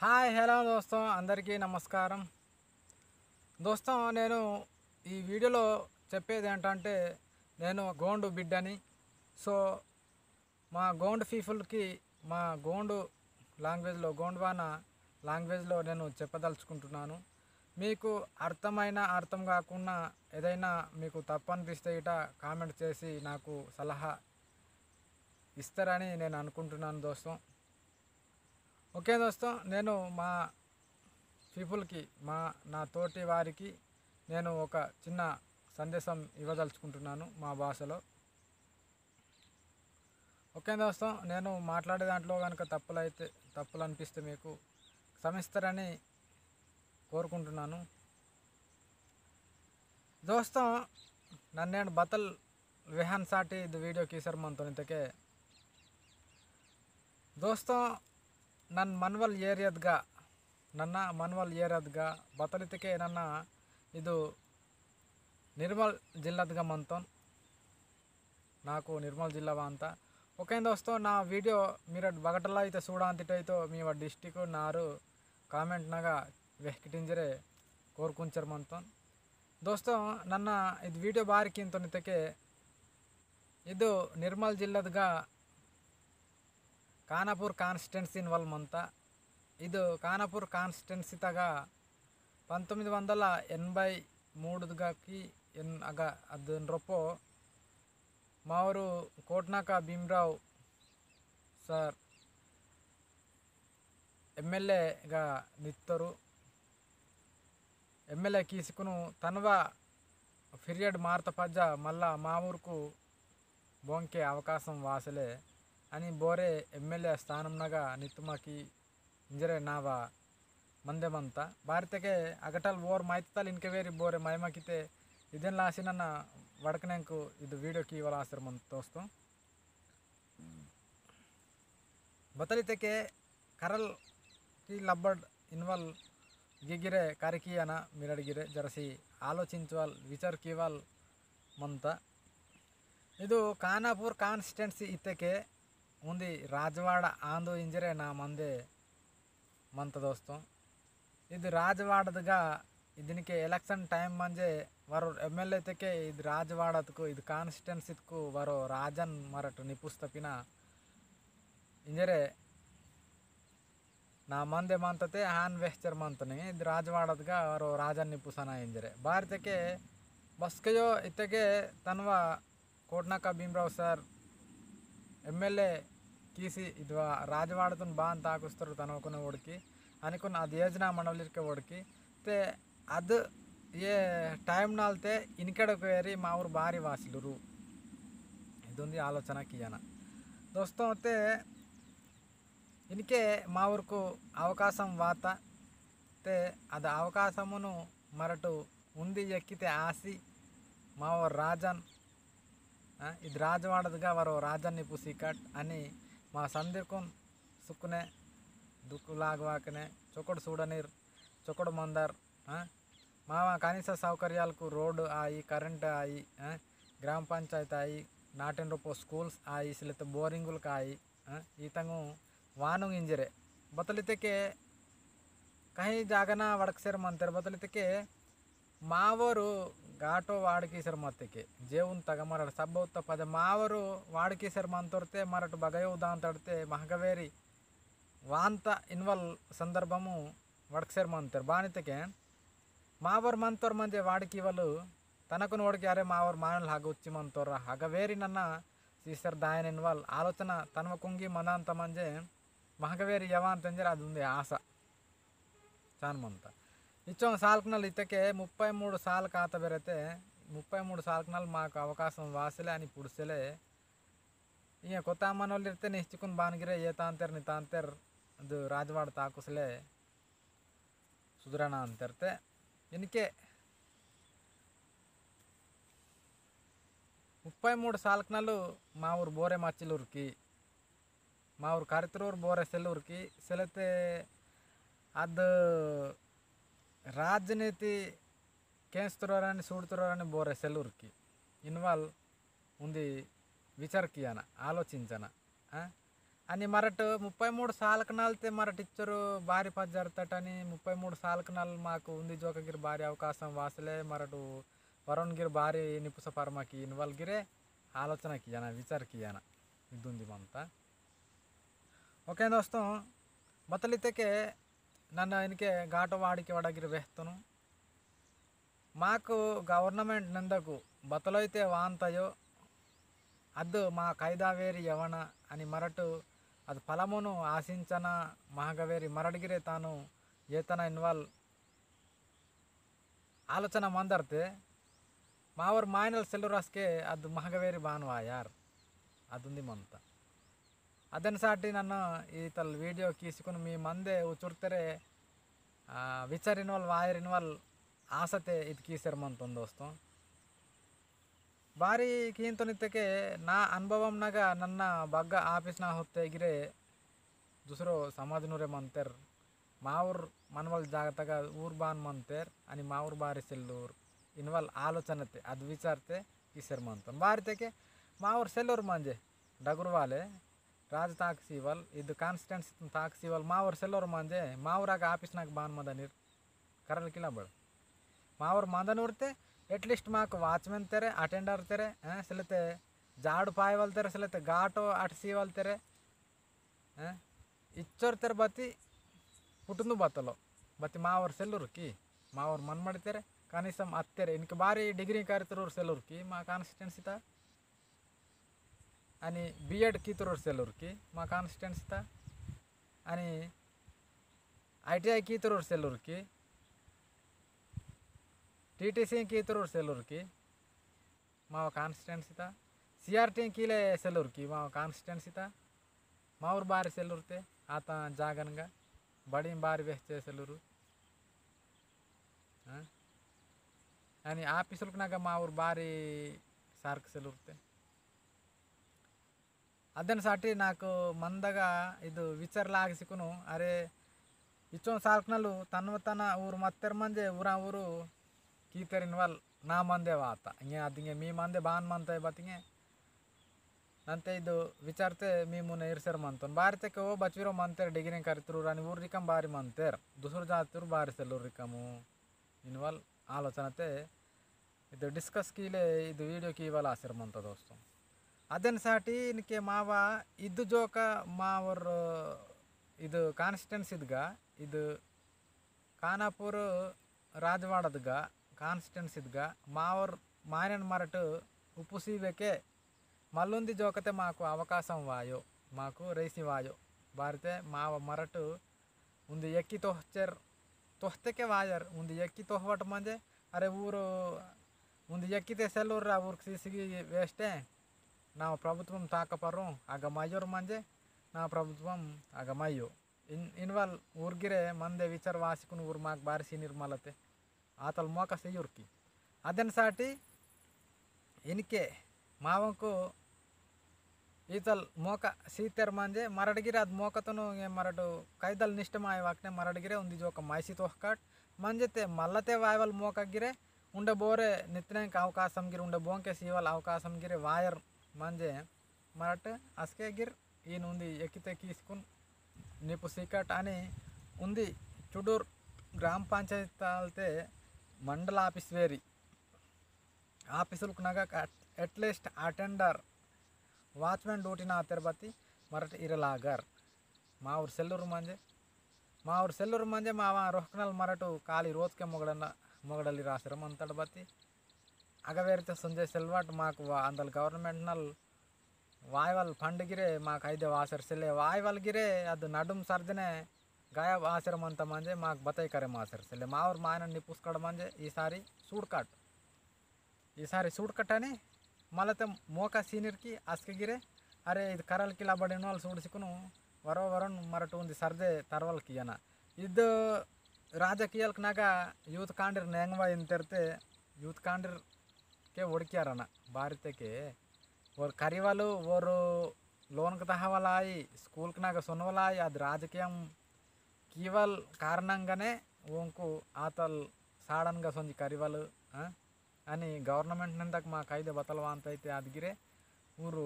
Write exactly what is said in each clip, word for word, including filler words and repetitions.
Hi, hello దోస్తో, అందరికీ నమస్కారం. దోస్తో, నేను ఈ వీడియోలో చెప్పేది ఏంటంటే, నేను గోండు బిడ్డని. సో, మా గోండు పీపుల్కి, మా గోండు లాంగ్వేజ్లో, గోండ్వానా లాంగ్వేజ్లో నేను చెప్పదలుచుకుంటున్నాను. మీకు అర్థమైనా అర్థం కాకుండా ఏదైనా మీకు తప్పు అనిపిస్తే ఇట కామెంట్ చేసి నాకు సలహా ఇస్తారని నేను అనుకుంటున్నాను దోస్తో. ఓకే దోస్తో, నేను మా పీపుల్కి, మా, నా తోటి వారికి నేను ఒక చిన్న సందేశం ఇవ్వదలుచుకుంటున్నాను మా భాషలో. ఓకే దోస్తో, నేను మాట్లాడే దాంట్లో కనుక తప్పులైతే, తప్పులు అనిపిస్తే మీకు క్షమిస్తారని కోరుకుంటున్నాను. దోస్తో, నన్నేండు బతల్ వెహన్ సాటి ఇది వీడియో కీసర్ మంతోని ఇతకే. దోస్తో, నన్ మన్వల్ ఏరియాద్గా, నన్న మన్వల్ ఏరియాద్గా బతలితకే నన్న ఇదు నిర్మల్ జిల్లాద్గా మంతోన్. నాకు నిర్మల్ జిల్లా వాंता. ओके दोस्तों, ना वीडियो मीरट बगटला इते सूडांतिटैतो मीवा डिस्ट्रिक्ट नारू कमेंट नगा वेहकिटिंजरे कोरकुंचर मंतोन। दोस्तों, नन्ना इद वीडियो बारी किंतोन इतके इदु निर्मल जिल्लादगा कानापुर कॉन्स्टिट्यूएंसी इनवल मंता। इदु कानापुर कॉन्स्टिट्यूएंसी तगा पंतोम्मिदि वंदला एनभै मूडुदगा की एन अगा अदन रोपो मावरु कोटनाका भीमराव सर एमएलए गा नित्तोरु। एमएलए कीसुकुनु तनवा पीरियड मारत पज्जा मल्ला मावुरकु बोंके अवकाशम वासले अनि बोरे एमएलए स्थानम नगा नित्तुमकी इंजरे नावा मंदे मंता। बारितके अगटल ओर माइतल इनके वेरी बोरे मायमा किते इदेन लासी नन्ना वड़कनेंकु इद वीडियो कीवल आसर मंत दोस्तों। बतलितके करल की लब्बड इनवल गिगिरे करिकी अना मिरड़ गिरे जरसी आलोचिंचवल विचार कीवल मंता। इदु कानापुर कॉन्स्टिट्यूएंसी इत्तेके उंदी राजवाड़ा आंदो इंजरे ना मंदे मंता दोस्तों। इदु राजवाड़दगा इदिनके इलेक्शन टाइम मंजे वरो एमएलए तेके इदु राजवाड़दकु इदु कॉन्स्टिट्यूएंसीदकु वरो राजन मरट निपुस्तपिना इंजरे ना मंदे मंतते हान वेहचर मंतने इद राजवाड़दगा वरो राजन निपुसना इंजरे। बारितके बस्कयो इत्तेके तनवा कोटनाका भीमराव सर एमएलए कीसी इदवा राजवाड़तुन बान ताकुस्तर तनवकुन ओड़की अनिकुन अद योजना मनवलिरके ओड़की ते अद ये टाइम नालते इनकेड़ पेरी मावर बारी वासिलुरु। इदुंदी आलोचना कियाना दोस्तों ते इनके मावरकु अवकाशम वाता ते अद अवकाशमुनु मरटु उंदी यक्किते आसी मावर राजन, आ, इद राजवाड़दगा वरो राजन निपुसीकट अनि मा संदिरकुन सुकुने दुकु लागवाकने चोकड़ सूडनीर चोकड़ मंदर, आ, मावा कनीस सौकर्यालकु रोड आई, करंट आई, आ, ग्राम पंचायत आई, नाटेन रोपो स्कूल्स आई, सिलेते बोरिंगुलक आई, आ, ईतंगु वानुंग इंजरे। बतलितके कहीं जागना वड़कसेर मंतेर बतलितके मावोरु गाटो वाड़कीसेर मत्तेके जेउन तगमरड़ सब्बौत पद मावोरु वाड़कीसेर मंतोरते मरट बगयो दांतड़ते महगवेरी वांता इनवल संदर्भमु वड़कसेर मंतेर बानितके मावर मंतोर मंजे वाड़की वलु तनकुन ओड़की अरे मावर मानल हग उच्ची मंतोर हग वेरी नन्ना सीसर दायन इनवल आलोचना तनव कुंगी मंदांत मंजे महगवेरी यवान तेंजर अद उंदे आशा चान मंता। इच्चों सालकनल इतके मुप्पै मूडु साल कात बेरते मुप्पै मूडु सालकनल माक अवकाशम वासले अनि पुड़सले इये कोता मनोल इरते निश्चिकुन बानगिरे ये तांतेर नितांतेर दु राजवाड़ ताकुसले सुधरना अंतेरते इनके मुप्पै मूडु सालकनलु मावुर बोरे मच्चिलुरकी मावुर करितुरुर बोरे सेलुरकी सेलते अद राजनीति केंस्तुरारानी सूड़तुरारानी बोरे सेलुरकी इनवाल उंदी विचार कियाना आलोचिंचना। आ? अनि मरट मुप्पै मूडु सालकनलते मरट इच्चोर बारी पज्जर तटनी, मुप्पै मूडु सालकनल माकु उंदी जोक गिर बारी अवकाशम वासले, मरट वरोन गिर बारी निपुस परमकी इनवल गिरे आलोचना कियाना, विचार कियाना, इदुंदी ममता। OK दोस्तों, बतलितेके नन्ना इनके गाटो वाड़िके वड़ा गिर वेहतोनु। माकु government नंदकु बतलोइते वान्तयो, अद्दु मा कैदा वेरी यवना अनि मरटु अद्दु फलमुनु आशिंचना महगवेरी मरडगिरे तानु येतना इनवल आलोचना मंदरते मावर मायनल सेलुरसके अद्दु महगवेरी बानवा यार, अद्दुंदी मंता। अदेन साटी नन्ना ईतल video कीसिकुन मी मंदे उचुरतेरे, आ, विचार इनवल, वायर इनवल आसते इद कीसेर मंतोन दोस्तों। बारी कींतोन इत्तेके ना अनुभवम नगा नन्ना बग्गा office ना होते गिरे दुसरो समाज नूरे मंतेर, माउर मनवल जागतगा ऊर बान मंतेर, अनि माउर बारी सेल्लूर, इनवल आलोचनते, अद विचारते कीसेर मंतोन। बारी तेके माउर सेल्लूर मंजे, डगुर वाले, राज ताक सीवल, इद constituency ताक सीवल, मावर सेलोर मांजे, मावर आगा office नाक बान मदनिर, करल किला बड़। मावर मदन उरते, at least माक watchman तेरे, attender तेरे, हैं, सिलते जाड़ पायवल तेरे, सिलते गाटो अट सीवल तेरे, हैं, इच्चोर तेरे बती, पुटुंदु बतलो, बती मावर सेलुर की, मावर मनमड़ तेरे, कनीसम अत्तेरे, इनके बारी degree करतरूर सेलुर की, मा constituency ता, अनि B.Ed कीतुरुर सेलुर की मा constituency ता, अनि I T I कीतुरुर सेलुर की, T T C कीतुरुर सेलुर की मा constituency ता, C R T कीले सेलुर की मा constituency ता, माउर बारी सेलुर ते, आता जागनगा, बड़ी बारी वेहचे सेलुर। हाँ? अनि आपिसुलकनगा माउर बारी सार्क सेलुर ते। अदेन साटी नाकु मंदगा इदु विचार लाग सिकुनु, अरे, इचोन सालकनलु तन्व तना ऊरु मत्तेर मंजे, ऊरा ऊरु कीतेर इनवल ना मंदे वाता। इंगे अदिंगे मी मंदे बान मंता बतिंगे। नंते इदु विचारते मी मुने इरसेर मंतोन। बारी तेके ओ बचविरो मंतेर degree करितुरु रानी ऊर रिकम बारी मंतेर। दुसुर जातुर बारी सेलुर रिकमु। इनवल आलोचनते इदु discuss कीले इदु video कीवल आसेर मंता दोस्तों। अदेन साटी इनके मावा इदु जोका मावर इदु constituency इदगा इदु खानापुर राजवाड़दगा constituency इदगा मावर मायनन मरट उपुसी वेके मल्लुंदी जोकते माकु अवकाशम वायो, माकु रेसी वायो। बारिते माव मरट उंदी यक्की तोहचेर, तोहतेके वायर, उंदी यक्की तोहवट मंजे, अरे ऊरु उंदी यक्कीते सेलूर रा ऊरु सीसीगी वेस्टे, ना प्रभुत्वम ताकपरो, आग मायोर मंजे, ना प्रभुत्वम आग मायो। इन-, इनवल ऊर गिरे मंदे विचार वासिकुन ऊर माक बारिसी निर्मलते। आतल मोका सेयुर की। अदेन साटी इनके मावंकु इतल मोका सीतेर मंजे मरड़ गिरे अद मोका तनु ये मरड़ कैदल निष्ठमाय वाकने मरड़ गिरे उंदी जोक मैसी तोहकाट मंजे ते मल्लते वायवल मोका गिरे उंडे बोरे नितनेंक अवकाशम गिरे उंडे बोंके सीवल अवकाशम गिरे वायर मंजे मरट असके गिर ईन उंदी एकिते कीसकुन निपु सीकट अनि उंदी चुडूर ग्राम पंचायत तालते मंडल office वेरी office उलकनगा at least attender watchman duty ना तेरबती मरट इरलागर। माउर सेल्लूर मंजे, माउर सेल्लूर मंजे मावा रोहकनल मरटु काली रोजके मोगडन मोगडली रासर मंतड़ बती। अगवेरते संजय सेल्वाट माक वा अंदल government नल वायवल fund गिरे माक ऐदे वासर सेले वायवल गिरे अद नडुम सर्जने गायब आसर मंत मंजे माक बतई करे मासर सेले। माउर मायनन निपुस्कड़ मंजे ईसारी सूड़काट। ईसारी सूड़कटनी मलते मोका senior की असके गिरे। अरे इद करल किला बड़े नोल सूड़ सिकुनु वरो वरोन मरटु उंदी सर्दे तरवल कियना। इद राजकीयलक नगा youth कांडिर नेंगवा इंतेरते youth कांडिर के ओड़कियारना बारिते के ओर करिवल ओर लोन कतहवलाई school कनगा सोनवलाई अद राजकीयम कीवल कारणंगने ओंकु आतल साड़नगा सोंजी करिवल। हाँ? अनि government नंदक मा कैदे बतलवांत ऐते अद गिरे ऊरु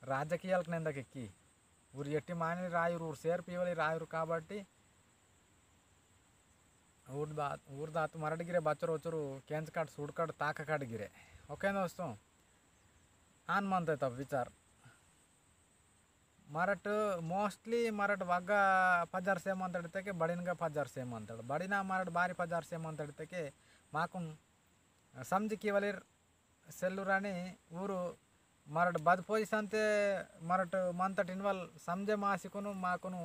राजकीयलक नंदक की ऊर एट्टी मानी रायुर, ऊर सेर पीवली रायुर काबट्टी ऊर दात, ऊर दात मरट गिरे बच्चर उच्चर केंजकाट, सूड़काट, ताककाट गिरे। OK दोस्तों, आन मनते तब विचार। मरट mostly मरट वग्गा पजार से मंतड़ इत्तेके बड़िनगा पजार से मंतड़। बड़िना मरट बारी पजार से मंतड़ इत्तेके माकुन समझ कीवलिर सेल्लुरानी ऊरु मरट बद position ते मरट मंतट इनवल समझे मासिकुनु माकुनु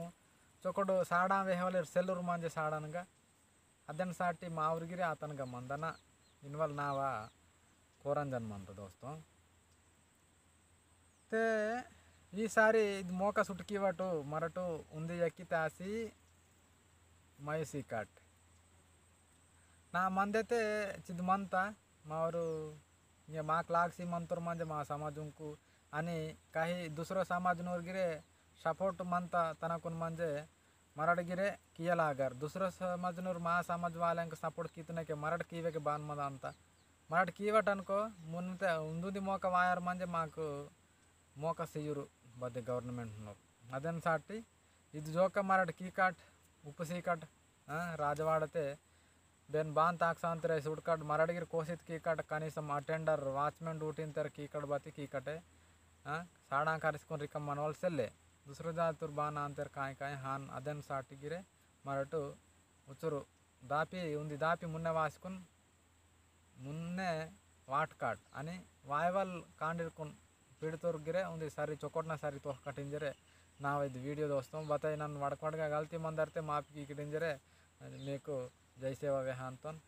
चोकड़ो साड़ा वेहवलिर सेल्लुर मंजे साड़ानगा। अदेन साटी माउर गिरे आतनगा मंदना इनवल नावा कोरंजन मंत दोस्तों। ते ई सारी इद मोका सुटकी वाटो मरटो उंदी यक्की तासी मयसी काट। ना मंदे ते चिद मंता मावरु ये माक लागसी मंतोर मंजे मा समाजुंकु अनि काही दूसरो समाज नोर गिरे support मंता तनकुन मंजे मरड़ गिरे कियलागर। दूसरो समाज नोर मा समाज वालेंक support कितने के मरड़ कीवे के बान मंदा अंता। मरड़ कीवट अनको मुन्ते उंदुदी मोका वायर मंजे माक मोका सियुरु बदे government नोर। अदेन साटी इद जोका मरड़ कीकाट, उपसीकाट, हाँ, राजवाड़ते बेन बान ताक सांतरे सुड़काट मरड़ गिर कोसित कीकाट कनीसम attender, watchman duty इंतर कीकाट बाती कीकाटे, हाँ, साड़ा कारिसकुन रिकम मनवल सेल्ले। दूसरो जातुर बान आंतर काई काई हान अदेन साटी गिरे मरटु उचुरु दापी उंदी दापी मुन्ने वासकुन मुन्ने वाटकाट अनि वायवल कांडिरकुन पीड़तोर गिरे उंदी सारी चोकोटना सारी तोह कटिंजरे। ना इद video दोस्तों बताई नन वड़कवड़गा गलती मंदरते माफ की कटिंजरे। मेकु जय सेवा वेहांतन।